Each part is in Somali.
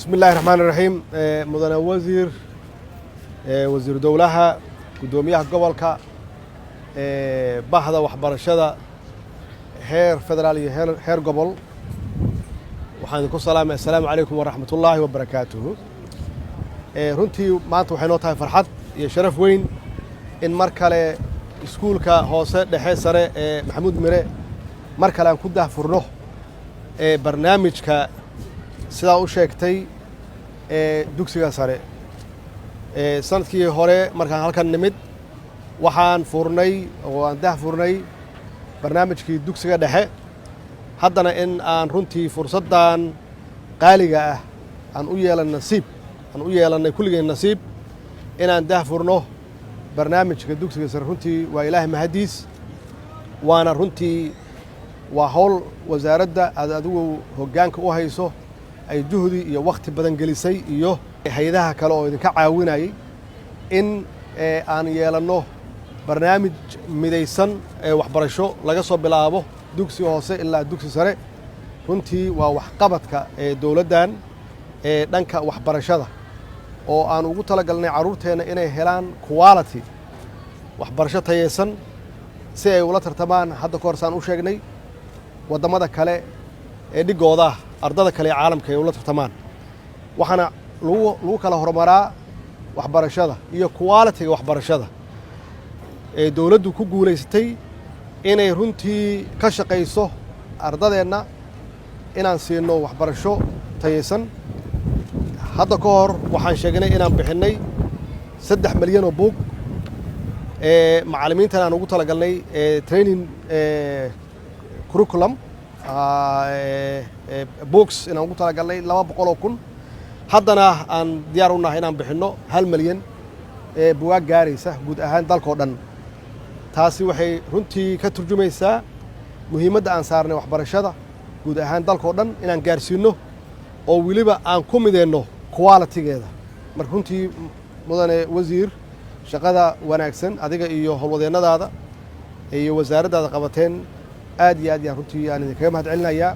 Bismi Illaahi Raxmaan Raxiim. Mudane wasiir, wasiiru dowlaha, guddoomiyaha gobolka, bahda waxbarashada heer federaal iyo heer gobol, waxaan idinku salaamay assalaamu calaykum waraxmat ullaahi wabarakaatuhu. Runtii maanta waxay noo tahay farxad iyo sharaf weyn in mar kale iskuulka hoose, dhexe, sare ee Maxamuud Mire mar kale aan ku daahfurno barnaamijka sidaa u sheegtay ee dugsiga sare. Sanadkii hore markaan halkan nimid, waxaan furnay oo aan daahfurnay barnaamijkii dugsiga dhexe. Haddana in aan runtii fursaddan qaaliga ah aan u yeelan nasiib aan u yeelannay kulligeen nasiib inaan daahfurno barnaamijka dugsiga sare, runtii waa Ilaahay mahadiis. Waana runtii waa hawl wasaaradda aad adigu hoggaanka u hayso ay juhdi iyo wakhti badan gelisay iyo hay-adaha kale oo idinka caawinayay in aan yeelanno barnaamij midaysan ee waxbarasho, laga soo bilaabo dugsi hoose ilaa dugsi sare. Runtii waa waxqabadka ee dowladdan ee dhanka waxbarashada oo aan ugu talagalnay carruurteenna inay helaan quality waxbarasho tayeysan si ay ula tartamaan, hadda ka hor saan u sheegnay, waddamada kale ee dhigooda, ardada kale ee caalamka ay ula tartamaan. Waxaana lagu kala horumaraa waxbarashada iyo quality-ga waxbarashada ee dowladdu ku guulaysatay inay runtii ka shaqayso ardadeenna inaan siinno waxbarasho tayeysan. Hadda ka hor waxaan sheegnay inaan bixinnay 3 milyan oo buug, macallimiintan aan ugu talagalnay training curriculum books inaan ugu talagalnay 200,000. Haddana aan diyaar u nahay inaan bixinno 1 milyan ee bugaag gaaraysa guud ahaan dalka oo dhan. Taasi waxay runtii ka turjumaysaa muhiimadda aan saarnay waxbarashada guud ahaan dalka oo dhan inaan gaarsiinno oo weliba aan ku mideenno quality-geeda. Marka runtii, mudane wasiir, shaqada wanaagsan adiga iyo howlwadeennadaada iyo wasaaraddaada qabateen aad iyo aad yaan runtii aan idinkaga mahad celinayaa,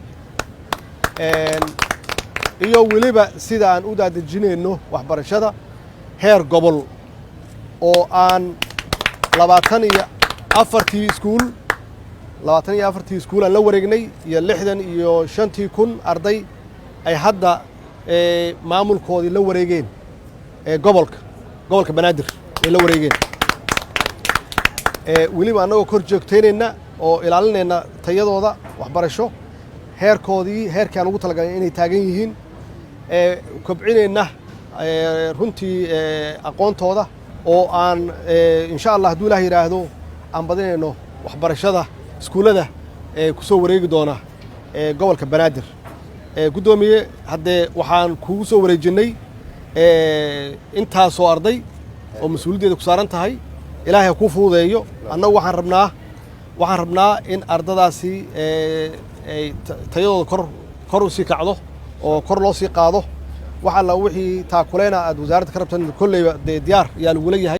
iyo weliba sida aan u daadejinayno waxbarashada heer gobol oo aan 24-tii iskuul, 24-tii iskuul aan la wareegnay iyo 65,000 arday ay hadda maamulkoodii la wareegeen ee gobolka Banaadir ay la wareegeen, weliba annagoo kor joogtaynayna oo ilaalinayna tayadooda waxbarasho, heerkoodii, heerkii aan ugu talagalnay inay taagan yihiin, kobcinayna runtii aqoontooda oo aan insha Allah, hadduu Ilaah yidhaahdo, aan badinayno waxbarashada iskuullada ee ku soo wareegi doona gobolka Banaadir. Guddoomiye, haddee waxaan kugu soo wareejinnay intaasoo arday oo mas-uuliyaddeeda ku saaran tahay. Ilaahay ha kuu fududeeyo. Annagu waxaan rabnaa in ardadaasi ay tayadooda kor u sii kacdo oo kor loo sii qaado. Wax alla wixii taakuleena aad wasaaradda ka rabtan, kolleyba dee diyaar yaa lagula yahay.